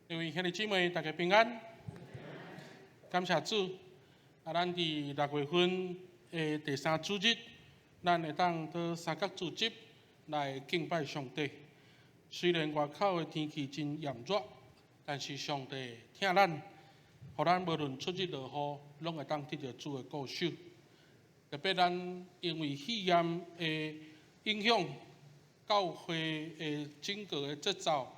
各位兄弟姊妹，大家平安。感謝主，啊，咱佇六月份的第三主日，咱會當到三角組織來敬拜上帝。雖然外口的天氣真炎熱，但是上帝疼咱，予咱無論出日落雨，攏會當得著主的顧守。特別咱因為肺炎的影響，教會的整個的節奏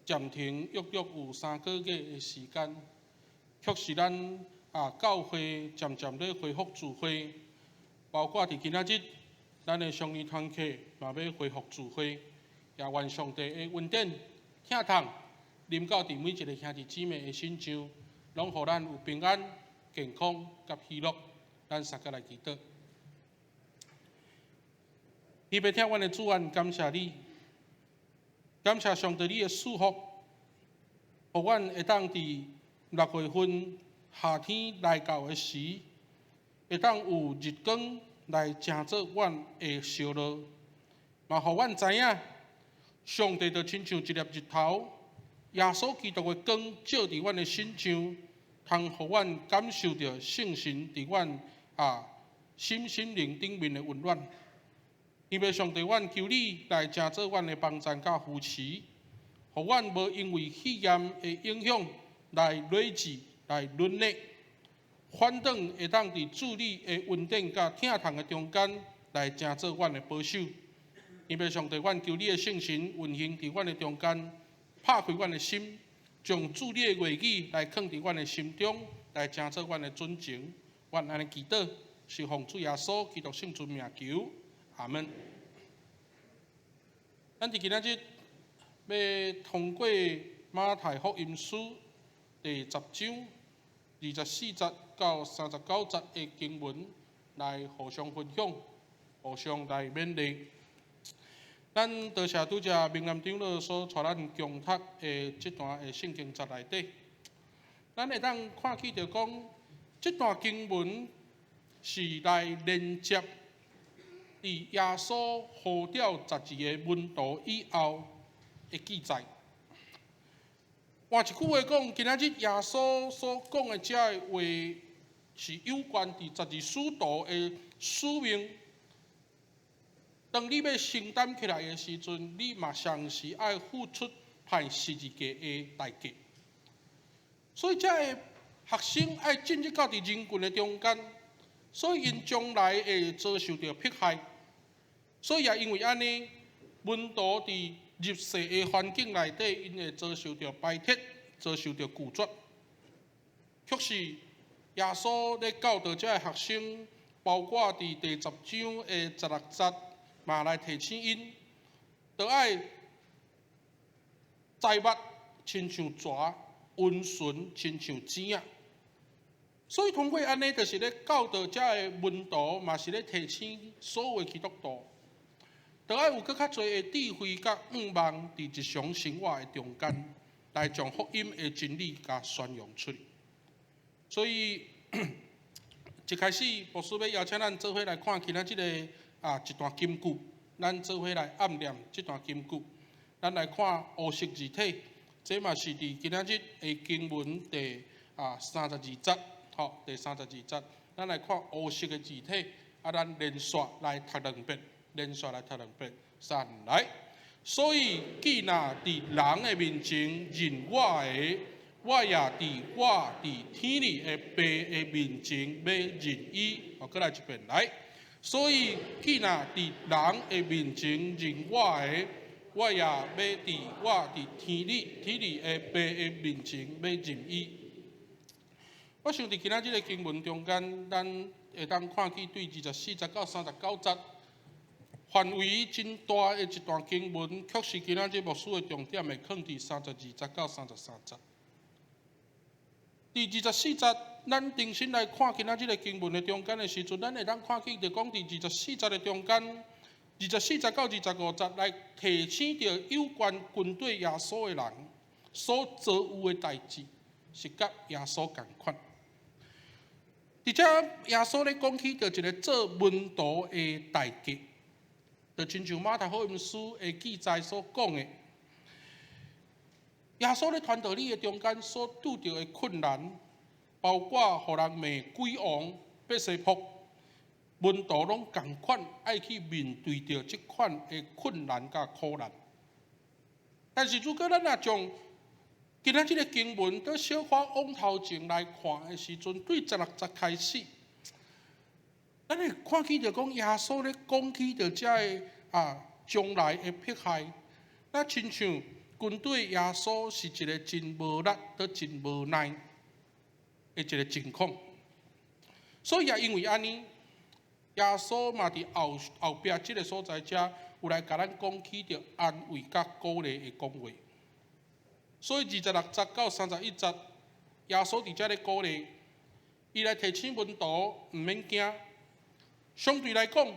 暫停約約有3個月的時間，卻是咱啊教會漸漸咧恢復聚會，包括佇今仔日，咱的雙年團契嘛欲恢復聚會，也願上帝的恩典、疼痛臨到佇每一个兄弟姊妹的身上，攏予咱有平安、健康佮喜樂。咱三個來祈禱。天父疼阮的主，阮感謝你，感謝上帝你的賜福，予阮會當佇六月份夏天來到的時，會當有日光來成做阮的燒爐，嘛予阮知影，上帝就親像一粒日頭，耶穌基督的光照佇阮的身上，通予阮感受著聖神佇阮啊心心靈頂面的溫暖。因為上帝，阮求你來成做阮的幫贊佮扶持，予阮無因為肺炎的影響來累積、來軟弱，反轉會當佇主你的恩典佮疼痛的中間來成做阮的保守。因為上帝，阮求你的聖神運行佇阮的中間，拍開阮的心，將主你的話語來囥佇阮的心中，來成做阮的準繩。阮按呢祈禱，是奉主耶穌基督聖尊名求。阿門。咱佇今仔日欲通過馬太福音書第十章二十四節到三十九節的經文來互相分享，互相來勉勵。咱多謝拄才明南長老所帶咱共讀的這段的聖經節內底，咱會當看見著講，這段經文是來連接佇耶穌呼召12个門徒以後的記載。換一句話講，今仔日耶穌所講的這个話，是有關佇十二使徒的使命。當你欲承擔起來的時陣，你嘛同時愛付出釘十字架的代價。所以，這个學生愛進入到佇人群的中間，所以𪜶將來會遭受著迫害。所以也因為按呢，門徒佇入世的環境內底，𪜶會遭受著排斥，遭受著拒絕。卻是耶穌咧教導這个學生，包括佇第十章的十六節，嘛來提醒𪜶，著愛載物親像蛇，溫順親像蛸仔。所以通過按呢，就是咧教導這个門徒，嘛是咧提醒所有的基督徒，著愛有閣較濟的智慧佮向望，佇日常生活的中間，來將福音的真理共宣揚出去。所以一開始，牧師欲邀請咱做伙來看今仔這个啊一段金句，咱做伙來暗念這段金句。咱來看烏色字體，這嘛是佇今仔日的經文第啊三十二節，吼，第三十二節。咱來看烏色的字體，啊，咱連續來讀兩遍，連續來讀兩遍，三來。所以，既若佇人的面前認我的，我也佇我佇天裡的爸的面前欲認伊。好，閣來一遍來。所以，既若佇人的面前認我的，我也欲佇我佇天裡的爸的面前欲認伊。我想佇今仔這个經文中間，咱會當看見對二十四節到三十九節，範圍真大的一段經文，卻是今仔日牧師的重點會囥佇三十二節到三十三節。佇二十四節，咱重新來看今仔這个經文的中間的時陣，咱會當看見，就講佇二十四節的中間，二十四節到二十五節來提醒著有關跟綴耶穌的人所遭遇的代誌，是佮耶穌仝款。佇遮耶穌咧講起著一个做門徒的代價，就親像馬太福音書的記載所講的，耶穌咧傳道理的中間所拄著的困難，包括予人罵鬼王、別西卜，門徒攏仝款愛去面對著這款的困難佮苦難。但是如果咱若將今仔這个經文閣小可往頭前來看的時陣，對十六節開始，咱會看見著講耶穌咧講起著這个將來的迫害，那親像軍隊耶穌是一个真無力、閣真無奈的一个情況。所以也因為按呢，耶穌嘛佇後後壁這个所在遮有來共咱講起著安慰佮鼓勵的講話。所以26節到31節，耶穌佇遮咧鼓勵，伊來提醒門徒毋免驚。相對來講，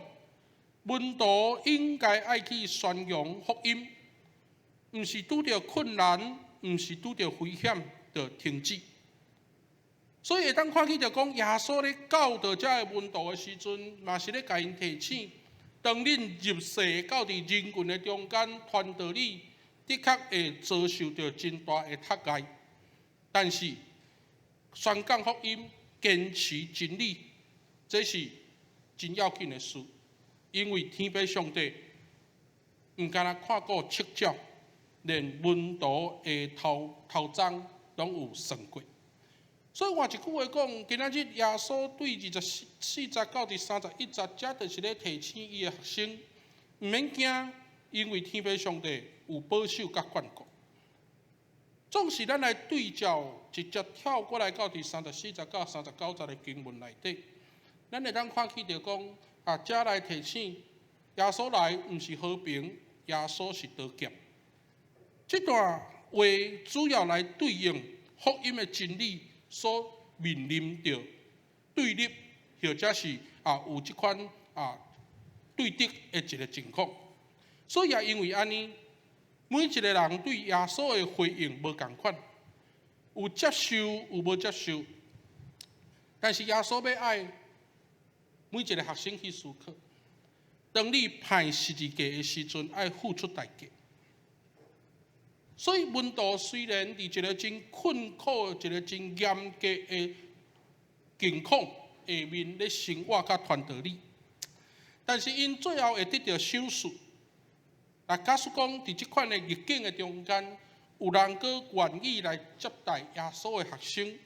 門徒應該愛去宣揚福音，毋是拄著困難，毋是拄著危險就停止。所以會當看見著講，耶穌咧教導遮个門徒的時陣，嘛是咧共𪜶提醒：當恁入世到佇人群的中間傳道理，的確會遭受著真大的窒礙。但是宣講福音、堅持真理，這是真要緊的事。因為天父上帝毋干焦看顧七鳥，連門徒的頭頭鬃攏有算過。所以換一句話講，今仔日耶穌對24節到31節，這就是咧提醒伊的學生，毋免驚，因為天父上帝有保守佮眷顧。總是咱來對照，直接跳過來到佇34節到39節的經文內底，咱會當看見著講，這來提醒耶穌來毋是和平，耶穌是刀劍。這段話主要來對應福音的真理所面臨著對立，或者是有這款對敵的一个情況。所以也因為按呢，每一个人對耶穌的回應無仝款，有接受，有無接受。但是耶穌欲愛每一个學生去思考，當你歹十字架的時陣，愛付出代價。所以門徒雖然佇一个真困苦、一个真嚴格的境況下面咧生活佮傳道理，但是𪜶最後會得著賞賜。啊，假使講佇這款的逆境的中間，有人閣願意來接待耶穌的學生，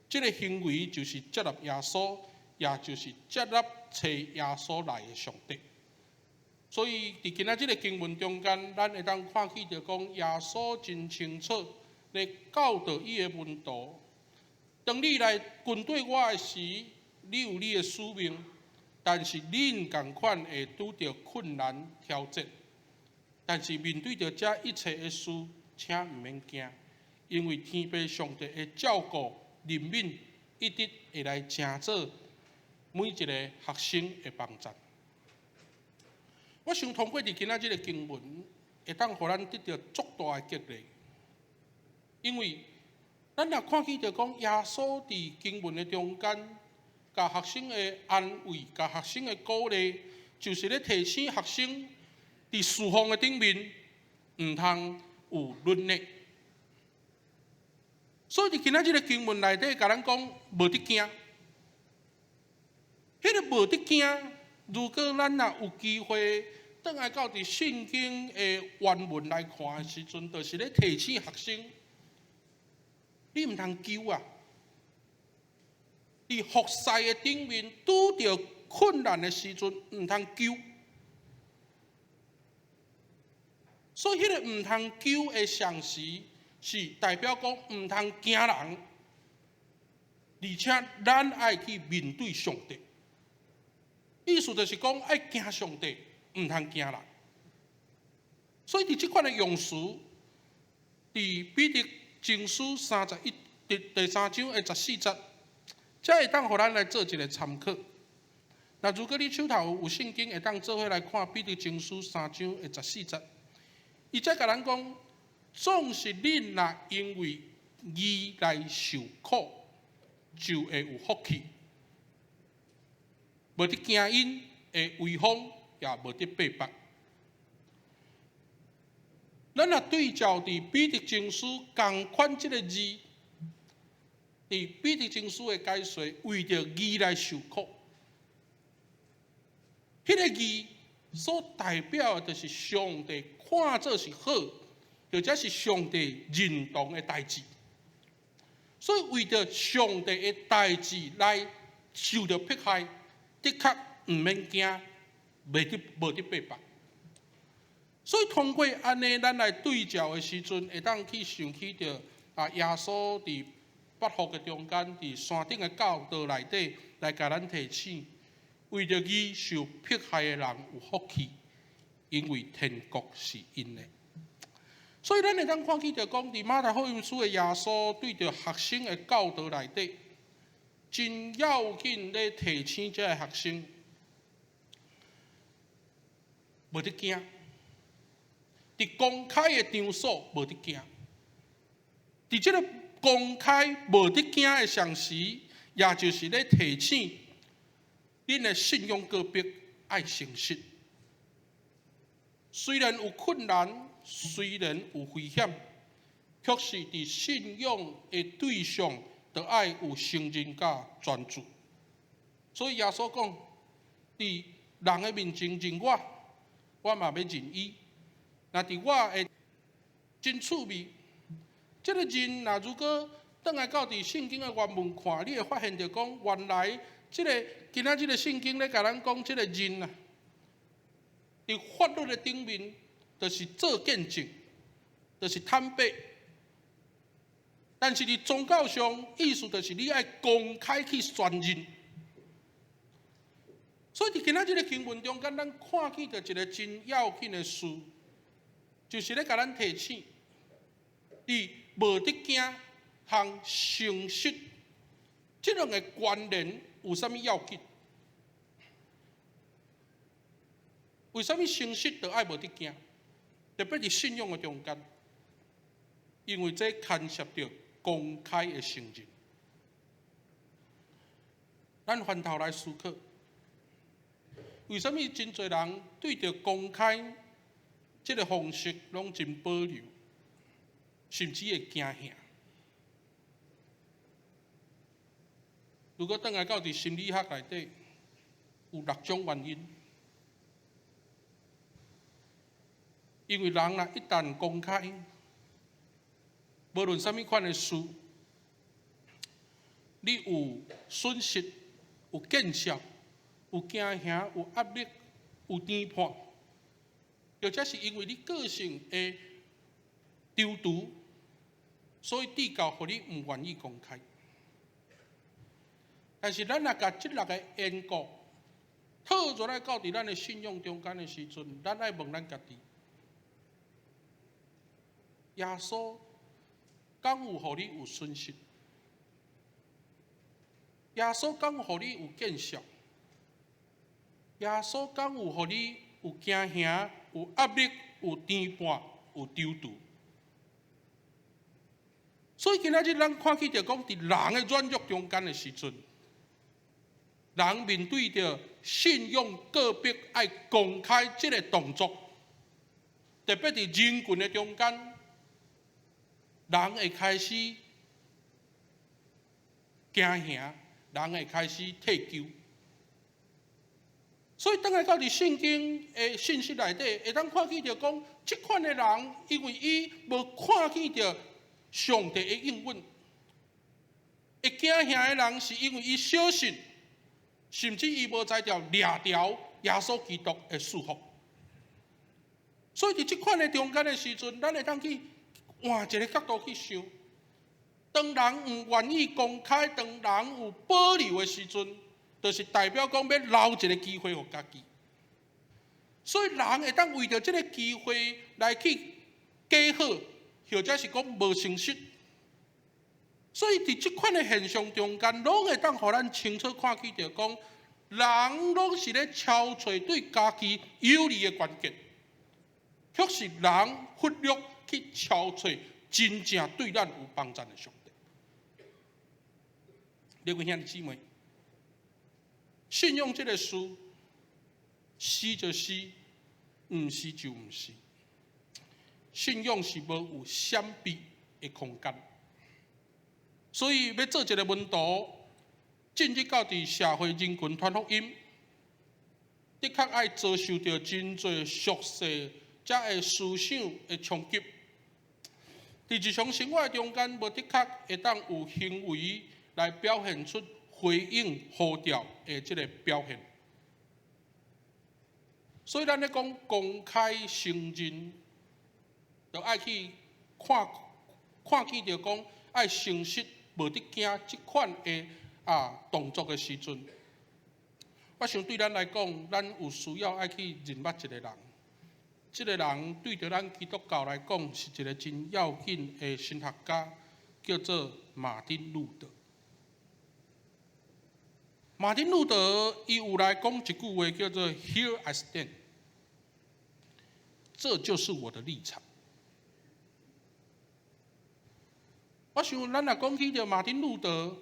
這个行為就是接納耶穌，也就是接納差耶穌來的上帝。所以，佇今仔這个經文中間，咱會當看見著講，耶穌真清楚咧教導伊的門徒：當你來跟綴我的時，你有你的使命，但是恁仝款會拄著困難挑戰。但是面對著這一切的事，請毋免驚，因為天父上帝會照顧、憐憫，一直會來成做每一个學生的幫贊。我想通過佇今仔這个經文，會當予咱得著足大的激勵，因為咱若看見著講耶穌佇經文的中間，共學生的安慰，共學生的鼓勵，就是咧提醒學生佇侍奉的頂面，毋通有軟弱。所以佇今仔這个經文內底，共咱講無得驚，彼个無得驚。如果咱若有機會，轉來到佇聖經的原文來看的時陣，就是咧提醒學生，你毋通丟啊！佇服侍的頂面拄著困難的時陣，毋通丟。所以，彼个毋通丟的常時，是代表講毋通驚人，而且咱愛去面對上帝。意思就是講，愛驚上帝，毋通驚人。所以，佇這款的用詞，佇彼得前書31第三章的14節，才會當予咱來做一个參考。那如果你手頭有聖經，會當做伙來看彼得前書三章的十四節。伊才共咱講，總是恁若因為義來受苦，就會有福氣。無得驚𪜶的威風，也無得八百。咱若對照佇彼得前書仝款這个字，佇彼得前書的解說，為著義來受苦，彼個義所代表的就是上帝看做是好，或者是上帝認同的代誌。所以為著上帝的代誌來受著迫害，的確毋免驚，袂得無得八百。所以通過按呢，咱來對照的時陣，會當去想起著啊，耶穌佇八福的中間，佇山頂的教導內底來共咱提醒，為著義受迫害的人有福氣，因為天國是𪜶的。所以咱會當看見著講，佇馬太福音書的耶穌對著學生的教導內底，真要緊咧提醒這个學生，無得驚。佇公開的場所無得驚，佇這个公開無得驚的同時，也就是咧提醒恁的信仰告白愛誠實。雖然有困難，雖然有危險，卻是佇信仰的對象，著愛有承認佮專注。所以耶穌講，佇人的面前認我，我嘛欲認伊。若佇我的真趣味，這个認若如果轉來到佇聖經的原文看，你會發現著講，原來這个今仔這个聖經咧共咱講這个認啊，佇法律的頂面，就是做見證，就是坦白。但是佇宗教上，意思就是你愛公開去宣認。所以佇今仔這个經文中間，咱看見著一个真要緊的事，就是咧共咱提醒，佇無得驚和誠實這兩个關聯有啥物要緊？為啥物誠實就愛無得驚？特別佇信仰的中間，因為這牽涉著公開的承認。咱翻頭來思考，為啥物真濟人對著公開這个方式攏真保留，甚至會驚嚇？如果轉來到佇心理學內底，有六種原因。因為人若一旦公開，無論啥物款的事，你有損失、有見笑、有驚嚇、有壓力、有顛破，或者是因為你個性的丟毒，所以至到予你毋願意公開。但是咱若共這六个緣故套入來到佇咱的信仰中間的時陣，咱愛問咱家己：耶穌敢有予你有損失？耶穌敢有予你有見笑？耶穌敢有予你有驚嚇、有壓力、有牽絆、有丟毒？所以今仔日咱看見著講，佇人的軟弱中間的時陣，人面對著信仰告白愛公開這个動作，特別佇人群的中間，人會開始驚嚇，人會開始退縮。所以，轉來到佇聖經的信息內底，會當看見著講，這款的人，因為伊無看見著上帝的應允，會驚嚇的人，是因為伊小信，甚至伊無才調掠牢耶穌基督的祝福。所以，佇這款的中間的時陣，咱會當去換一个角度去想，當人毋願意公開，當人有保留的時陣，就是代表講欲留一个機會予家己。所以人會當為著這个機會來去假好，或者是講無誠實。所以佇這款的現象中間，攏會當予咱清楚看見著講，人攏是咧敲揣對家己有利的關鍵，卻是人忽略去敲揣真正對咱有幫助的上帝。各位兄弟姊妹，信仰這个事，是就是，毋是就毋是。信仰是無有閃避的空間。所以欲做一个門徒，進入到佇社會人群傳福音，的確愛遭受著真濟俗世遮的思想的衝擊。佇日常生活中間，無的確會當有行為來表現出回應呼召的這个表現。所以咱咧講公開承認，就愛去看看見著講愛誠實，無得驚這款的動作的時陣，我想對咱來講，咱有需要愛去認捌一个人。這个人對著咱基督教來講是一个真要緊的神學家，叫做馬丁路德。馬丁路德伊有來講一句話，叫做 “Here I stand”，這就是我的立場。我想，咱若講起著馬丁路德，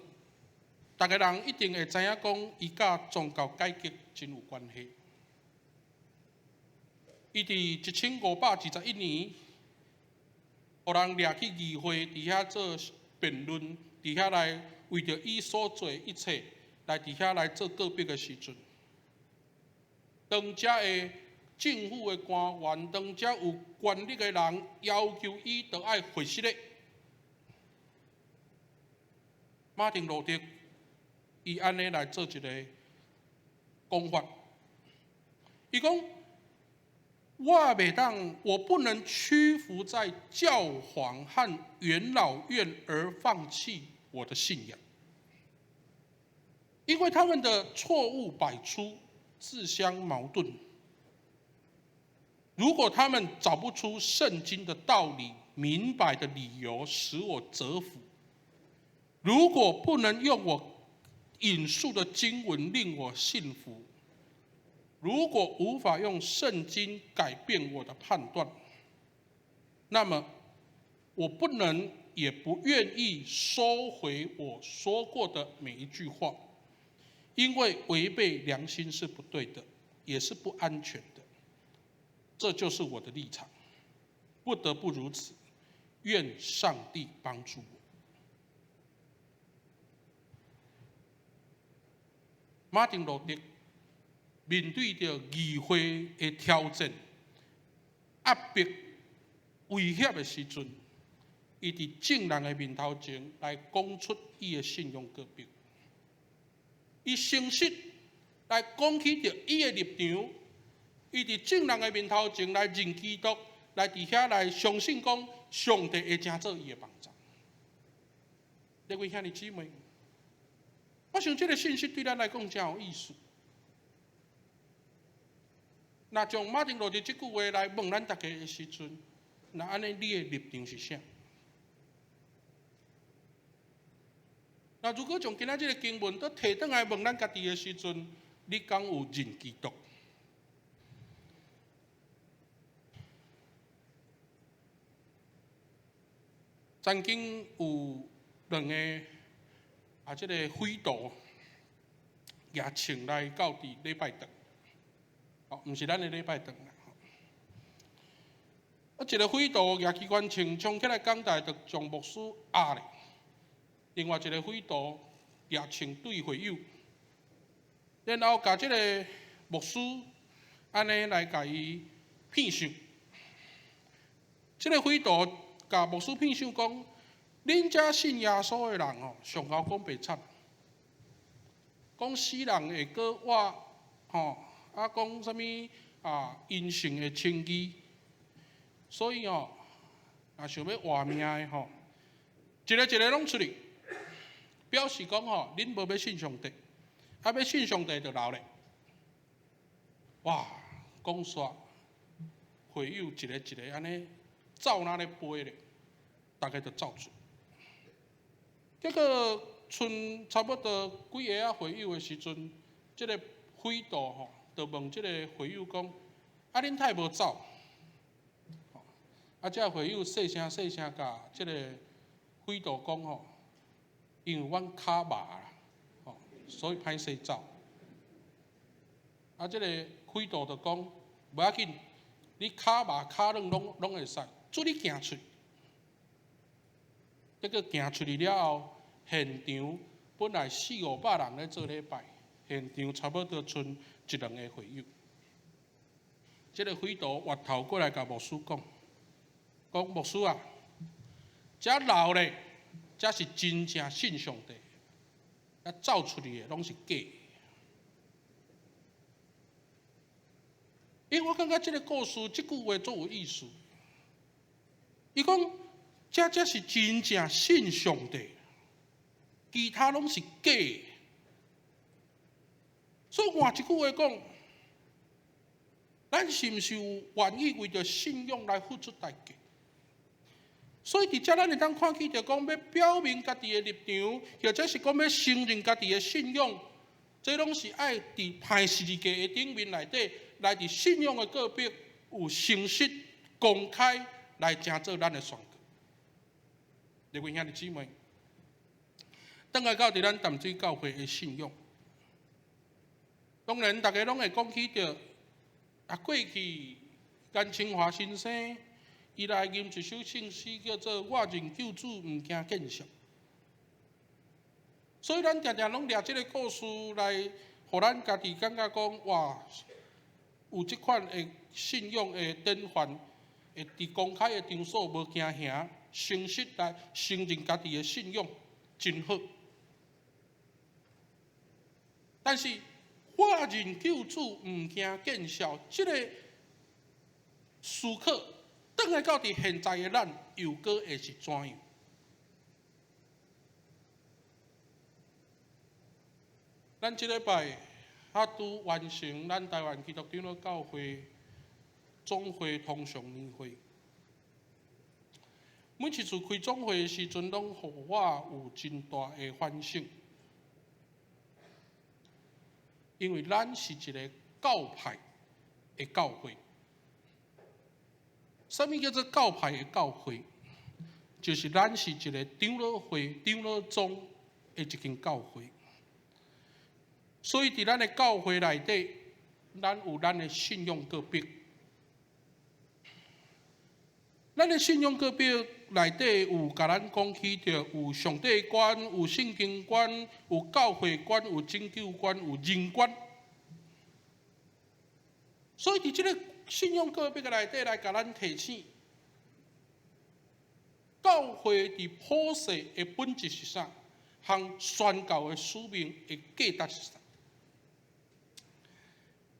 逐个人一定會知影講，伊佮宗教改革真有關係。伊佇1521年，予人掠去議會，佇遐做辯論，佇遐來為著伊所做一切，來佇遐來做告白的時陣，當遮的政府的官員，當遮有權力的人要求伊，著愛回失咧。馬丁路德，伊按呢來做一个講法，伊講：我袂當，我不能屈服在教皇和元老院而放棄我的信仰，因為他們的錯誤百出，自相矛盾。如果他們找不出聖經的道理、明白的理由使我折服，如果不能用我引述的經文令我信服，如果無法用聖經改變我的判斷，那麼我不能也不願意收回我說過的每一句話，因為違背良心是不對的，也是不安全的。這就是我的立場，不得不如此。願上帝幫助我。馬丁路德面對著議會的挑戰、壓迫、威脅的時陣，伊佇眾人的面頭前來講出伊的信仰告白。伊誠實來講起著伊的立場，伊佇眾人的面頭前來認基督，來佇遐來相信講上帝會成做伊的幫助。各位兄弟姊妹，我想這个信息對咱來講誠有意思。若將馬丁路德這句話來問咱逐家的時陣，若按呢，你的立場是啥？若如果將今仔這个經文閣提轉來問咱家己的時陣，你敢有認基督？曾經有兩个這个匪徒舉槍來到佇禮拜堂，哦，毋是咱的禮拜堂啦。一个匪徒舉機關槍衝起來講台，就將牧師壓咧。另外一个匪徒舉槍對會友，然後共這个牧師按呢來共伊騙相。這个匪徒共牧師騙相講：恁遮信耶穌的人吼，上𠢕講白賊，講死人會閣活，吼，講啥物啊？因信會稱義，所以吼，若想欲活命的吼，一个一个攏出去，表示講吼，恁無欲信上帝，欲信上帝就留咧。哇，講煞會友一个一个按呢走若咧飛咧，逐家就走出。結果賰差不多幾个仔會友的時陣，這个匪徒吼，就問這个會友講：啊，恁太無走？這个會友細聲細聲共這个匪徒講吼，因為阮跤麻啦，吼，所以歹勢走。這个匪徒就講：無要緊，你跤麻跤軟攏會使，主你行出。結果行出去了後，現場本來四五百人咧做禮拜，現場差不多賰一兩个會友。這个匪徒越頭過來共牧師講，講牧師啊，遮老咧，遮是真正信上帝，啊走出去的攏是假。因為我感覺這个故事，這句話足有意思。伊講，遮才是真正信上帝，其他攏是假的。所以換一句話講，咱是毋是有願意為著信仰來付出代價？所以佇遮咱會當看見，就講欲表明家己的立場，或者是講欲承認家己的信仰，這攏是愛佇歹十字架的頂面內底，來佇信仰的隔壁有誠實公開來成做咱的宣告。各位兄弟姊妹，轉來到佇咱淡水教會的信仰，當然大家攏會講起著啊，過去顏清華先生，伊來吟一首聖詩，叫做《我認救主毋驚見笑》。所以咱定定攏掠這个故事來，予咱家己感覺講，哇，有這款的信仰的典範，會佇公開的場所無驚嚇，誠實來承認家己的信仰，真好。但是我認救主毋驚見笑，這个思考，轉來到佇現在的咱，又閣會是怎樣？咱這禮拜啊拄完成咱台灣基督長老教會總會通常年會。每一次開總會的時陣，攏予我有真大的反省，因為咱是一个教派的教會。啥物叫做教派的教會？就是咱是一个長老會、長老宗的一間教會。所以佇咱的教會內底，咱有咱的信仰告白。咱的信仰告白內底有共咱講起著有上帝觀、有聖經觀、有教會觀、有拯救觀、有人觀。所以佇這个信仰告白的內底來共咱提醒，教會佇普世的本質是啥？和宣教的使命的價值是啥？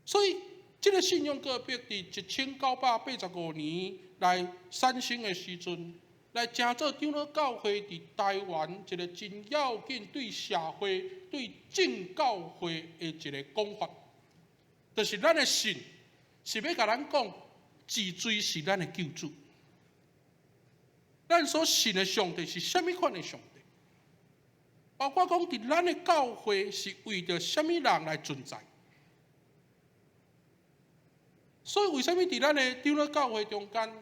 所以，這个信仰告白佇1985年來產生的時陣，來成做長老教會佇台灣一个真要緊對社會、對正教會的一个講法，就是咱的信是欲共咱講，治罪是咱的救主。咱所信的上帝是啥物款的上帝？包括講佇咱的教會是為著啥物人來存在？所以，為啥物佇咱的長老教會中間，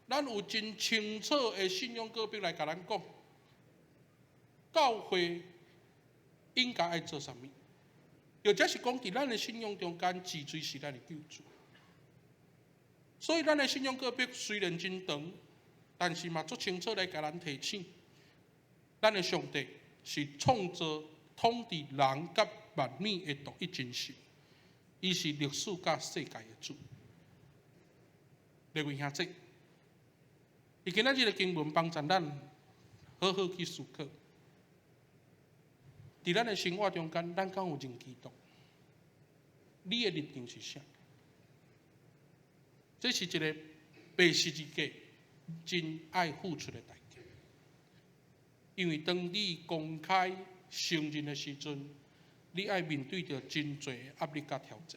咱有真清楚的信仰告白來共咱講，教會應該愛做啥物？或者是講佇咱的信仰中間，治罪是咱的救主。所以，咱的信仰告白雖然真長，但是嘛足清楚來共咱提醒，咱的上帝是創造、統治人佮萬物的獨一真神，伊是歷史佮世界的主。各位兄弟，佇今仔日的經文幫助咱好好去思考。佇咱的生活中間，咱敢有認基督？你的立場是啥？這是一个白十字架真愛付出的代價。因為當你公開承認的時陣，你愛面對著真濟壓力佮挑戰。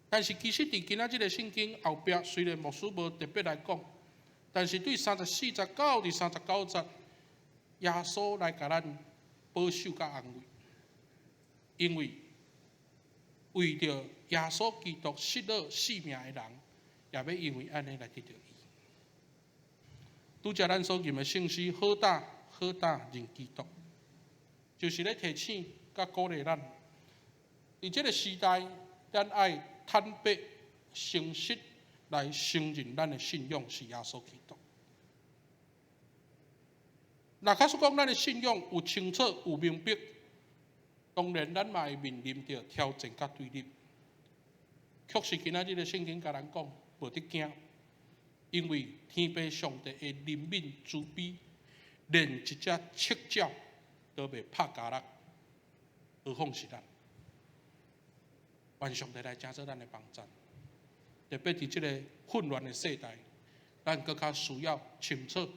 但是其實佇今仔這个聖經後壁，雖然牧師無特別來講，但是對34節到佇39節，耶穌來共咱保守佮安慰，因為為著耶穌基督失落性命的人，也欲因為按呢來得著伊。拄才咱所吟的聖詩，好膽好膽認基督，就是咧提醒佮鼓勵咱，佇這个時代，咱愛坦白、誠實來承認咱的信仰是耶穌基督。若假使講咱的信仰有清楚、有明白，當然咱嘛會面臨著挑戰佮對立。確實今仔日的聖經共咱講，無得驚，因為天父上帝的憐憫慈悲，連一隻赤鳥都袂拍交落，何況是咱？願上帝來成做咱的幫贊，特別佇這个混亂的世代，咱閣較需要清楚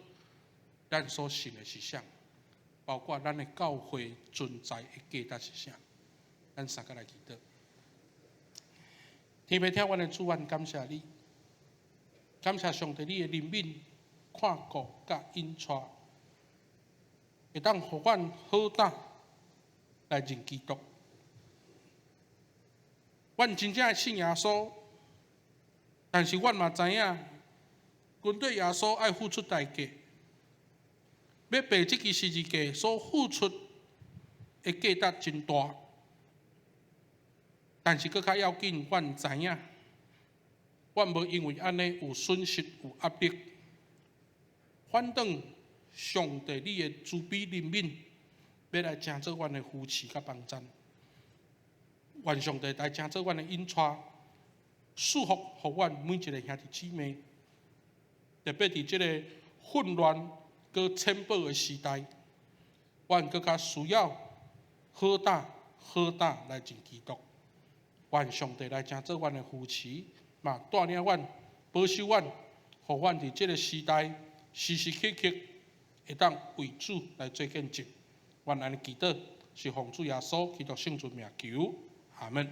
咱所信的是啥，包括咱的教會存在的價值是啥。咱三個來祈禱。天父疼阮的主，阮感謝你，感謝上帝你的憐憫、看顧佮引帶，會當予阮好膽來認基督。阮真正信耶穌，但是阮嘛知影，跟隨耶穌愛付出代價，欲背這支十字架所付出的價值真大。但是閣較要緊，阮知影，阮無因為按呢有損失、有壓力，反轉上帝你的慈悲憐憫，欲來成做阮的扶持佮幫贊。願上帝來成做阮的引帶，賜福予阮每一个兄弟姊妹，特別佇這个混亂閣淺薄的時代，阮閣較需要好膽好膽來認基督。願上帝來成做阮的扶持，嘛帶領阮、保守阮，予阮佇這个時代時時刻刻會當為主來做見證。阮按呢祈禱，是奉主耶穌基督聖尊名求，阿門。